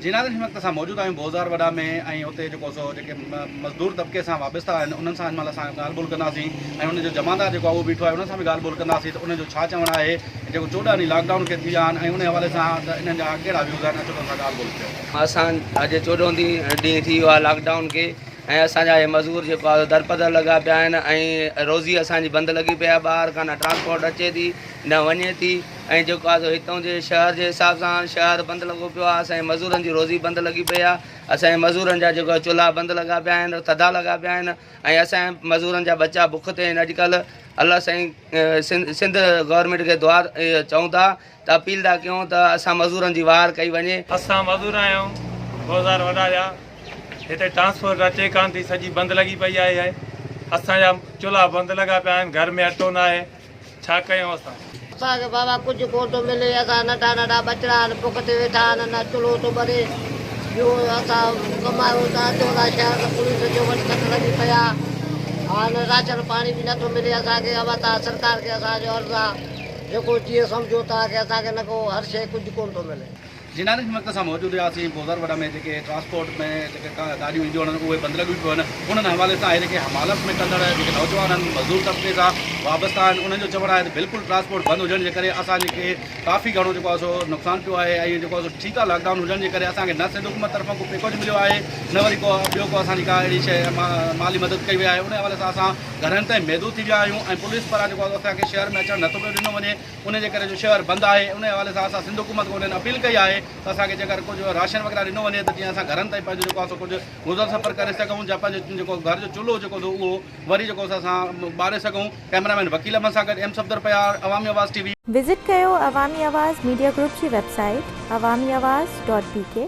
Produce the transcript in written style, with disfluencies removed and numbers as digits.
جي ناظرين هن وقت اسان موجود آهيون بوزار وڏا ۾ ۽ اتي جيڪو سو جيڪي مزدور طبقي سان وابسته آهن انهن سان هن مهل اسان ڳالهه ٻولهه ڪنداسين ۽ انهن جو جمعدار جيڪو آهي اهو بيٺو آهي انهن سان به ڳالهه ٻولهه ڪنداسين ته انهن جو ڇا چوڻ آهي جيڪو 14 ڏينهن لاڪ ڊائون کي ٿي ويا آهن ۽ ان حوالي سان ته انهن جا ڪهڙا ويوز آهن اچو ته انهن سان ڳالهه ٻولهه ڪيون. اسان اڄ 14 ڏينهن ٿي ويو آهي لاڪ ڊائون کي ۽ اسان جا اهي مزور جيڪو آهي درپدر لڳا پيا آهن ۽ روزي اسان جي بند لڳي پئي آهي ٻاهر کان نه ٽرانسپورٽ اچي ٿي نه وڃي ٿي ۽ جيڪو آهي سو هتان جي شهر جي حساب سان شهر بند لڳو پيو آهي اسان جي مزورن جي روزي بند لڳي پئي آهي اسان جي مزورن جا جيڪو چولها بند لڳا پيا آهن ٿڌا لڳا پيا آهن ۽ اسان جي مزورن جا ٻچا بک تي آهن اڄڪلهه الله سائين سنڌ گورنمينٽ کي دعا چئون ٿا ته اپيل ٿا ڪيون ته اسان مزورن جي واهر ڪئي وڃي. اسان مزور آهيون بوزار وڏا جا هتي ٽرانسپورٽ اچي ڪانه ٿي سڄي بند لڳي پئي آهي اسان جا چولها بند لڳا پيا آهن گهر ۾ اٽو ناهي ڇا ڪيون اسان. اسان کي بابا ڪجهه ڪونه ٿو ملي اسان ننڍا ننڍا ٻچڙا آهن بک تي ويٺا آهن نه چلهو ٿو ٻري ٻيو اسان ڪمايون ٿا اچون ٿا شهر ته پوليس جو وڏ سٽ لڳي پئي آهي هاڻ راشن پاڻي به نٿو ملي اسان کي ابا تان سرڪار کي اسان جو عرض آهي جيڪو جيئن سمجهو توهان کي اسان کي نه ڪو هر شيء ڪجهه ڪونه ٿو ملي. جي ناظرين هن وقت اسان موجود هياسين بوزر وڏا ۾ جيڪي ٽرانسپورٽ ۾ جيڪي گاڏيون اينديون آهن اهي بند لڳيون پيون آهن انهن حوالي سان هي جيڪي حمالت ۾ ڪندڙ جيڪي نوجوان آهن مزدور طبقي سان وابسته آهن انهن جو چوڻ آهي ته بلڪل ٽرانسپورٽ بند هجڻ جي ڪري اسان کي ڪافي گهڻو جيڪو آهي سو نقصان پيو آهي ۽ جيڪو آهي سو ٺيڪ آهي لاڪ ڊائون هجڻ جي ڪري اسان کي نه سنڌ حڪومت طرفان ڪو پيڪوج مليو آهي نه وري ڪو ٻيو ڪو اسان جي ڪا اهڙي شيء مالي مدد ڪئي وئي آهي ان حوالي سان اسان گهرن تائين محدود ٿي ويا آهيون ۽ پوليس پاران جيڪو آهي اسان کي شهر ۾ اچڻ نٿو پيو ڏنو وڃي ان جي ڪري جو شهر بند آهي ان حوالي سان اسان سنڌ حڪومت کي انهن اپيل ڪئي آهي ته اسان کي جيڪر ڪجهه راشن وغيره ڏنو وڃي ته جيئن اسان گهرن تائين پنهنجو جيڪو آهي سو ڪجهه گذر سفر ڪري سگهون يا پنهنجو جيڪو گهر جو چولهو جيڪو اٿو اهو وري جيڪو اسان ٻاري سگهون ڪئميرا مين وڪيل احمد سان گڏ M Safdar Payar Awami Awaz T V. Visit ڪيو عوامي آواز ميڊيا گروپ جي website Awami Awaz dot B K.